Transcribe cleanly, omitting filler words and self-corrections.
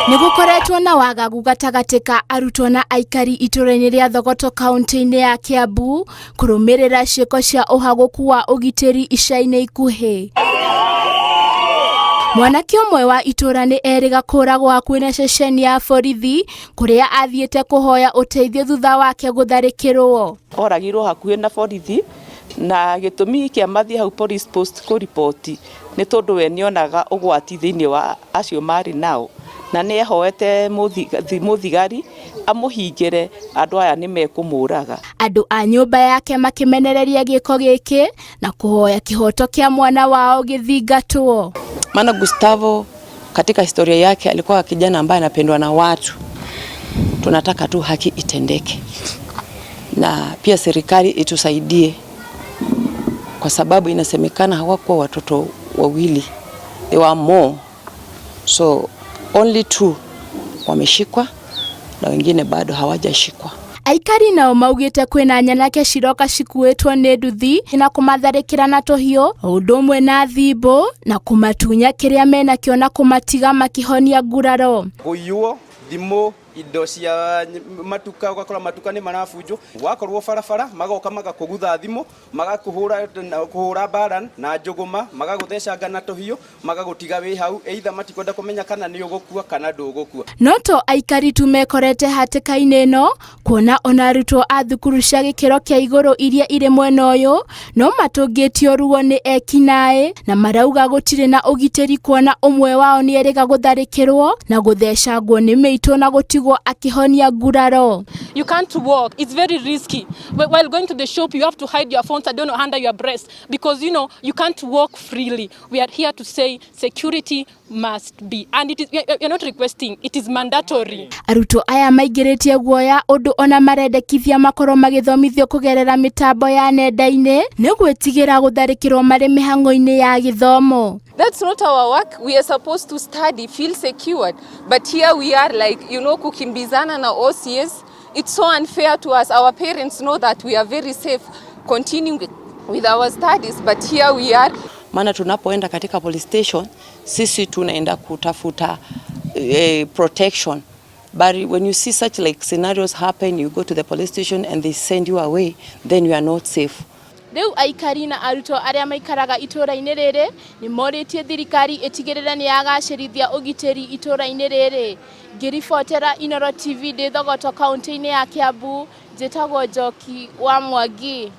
Nĩ gũkoretwo na wagagu gatagatĩ ka arutwo na aikari itũra-inĩ rĩa Thogoto kaunti-inĩ ya Kiambu kũrũmĩrĩra ciĩko cia ũhagũku wa ũgitĩri ica-inĩ ikuhĩ. Mwanake ũmwe wa itũra nĩ erĩga kũragwo hakuhĩ na ceceni ya borithi kũrĩa athiĩte kũhoya ũteithio thutha wake gũtharĩkĩrwo. Oragirwo hakuhĩ na borithi, na gĩtũmi kĩa mathiĩ hau police post kũriboti nĩ tondũ we nĩonaga ũgwati thĩinĩ wa acio marĩ nao, na nĩ ehoete mũthigari amũhingĩre andũ aya nĩ mekũmũraga. Andũ a nyũmba yake makĩmenereria gĩko gĩkĩ na kũhoya kĩhoto kĩa mwana wao gĩthingatwo. Maana Gustavo katika historia yake alikuwa kijana ambaye anapendwa na watu. Tunataka tu haki itendeke na pia serikali itusaidie, kwa sababu inasemekana hawakuwa watoto wawili, they were more, so only two wameshikwa na wengine bado hawajashikwa. Aikari nao maugĩte kwĩna nyanake ciroka cikuĩtwo nĩ nduthi na kũmatharĩkĩra na tũhiũ o ũndũ ũmwe na thimbũ na kũmatunya kĩrĩa menakĩo na kũmatiga makĩhonia nguraro. Kũiywo thimũ, indo cia matuka, ũgakora matuka nĩ marabunjwo, wakorwo barabara magoka magakũgutha thimũ, magakũhũra kũhũra mbara na njũgũma, magagũthecanga na tũhiũ, magagũtiga wĩ hau, either matikwenda kũmenya kana nĩ ũgũkua kana ndũgũkua. No to aikari tu mekorete hatĩka-inĩ ĩno, kuona ona arutwo a thukuru cia gĩkĩro kĩa igũrũ iria irĩ mwena ũyũ no matũngĩtio ruo nĩ ekinaĩ na marauga gũtirĩ na ũgitĩri, kuona ũmwe wao nĩ erĩga gũtharĩkĩrwo na gũthecangwo nĩ mĩitũ na gũtigwo akĩhonia nguraro. You can't walk. It's very risky. While going to the shop, you have to hide your phones, I don't know, under your breast because you can't walk freely. We are here to say security must be. And it is, we are not requesting, it is mandatory. Arutwo aya maingĩrĩtie guoya ũndũ ona marendekithia makorwo magĩthomithio kũgerera mĩtambo ya nenda-inĩ nĩ gwĩtigĩra gũtharĩkĩrwo marĩ mĩhang'o-inĩ ya gĩthomo. That's not our work. We are supposed to study, feel secured. But here we are like, kukimbizana na OCS. It's so unfair to us. Our parents know that we are very safe continuing with our studies, but here we are. Maana tunapoenda katika police station sisi tunaenda kutafuta protection, but when you see such like scenarios happen, you go to the police station and they send you away, then you are not safe. Rĩu aikari na arutwo arĩa maikaraga itũra-inĩ rĩrĩ nĩ morĩtie thirikari ĩtigĩrĩre nĩ yagacĩrithia ũgitĩri itũra-inĩ rĩrĩ. Ngĩribotera Inooro TV ndĩ Thogoto kaunti-inĩ ya Kiambu, njĩtagwo Njoki wa Mwangi.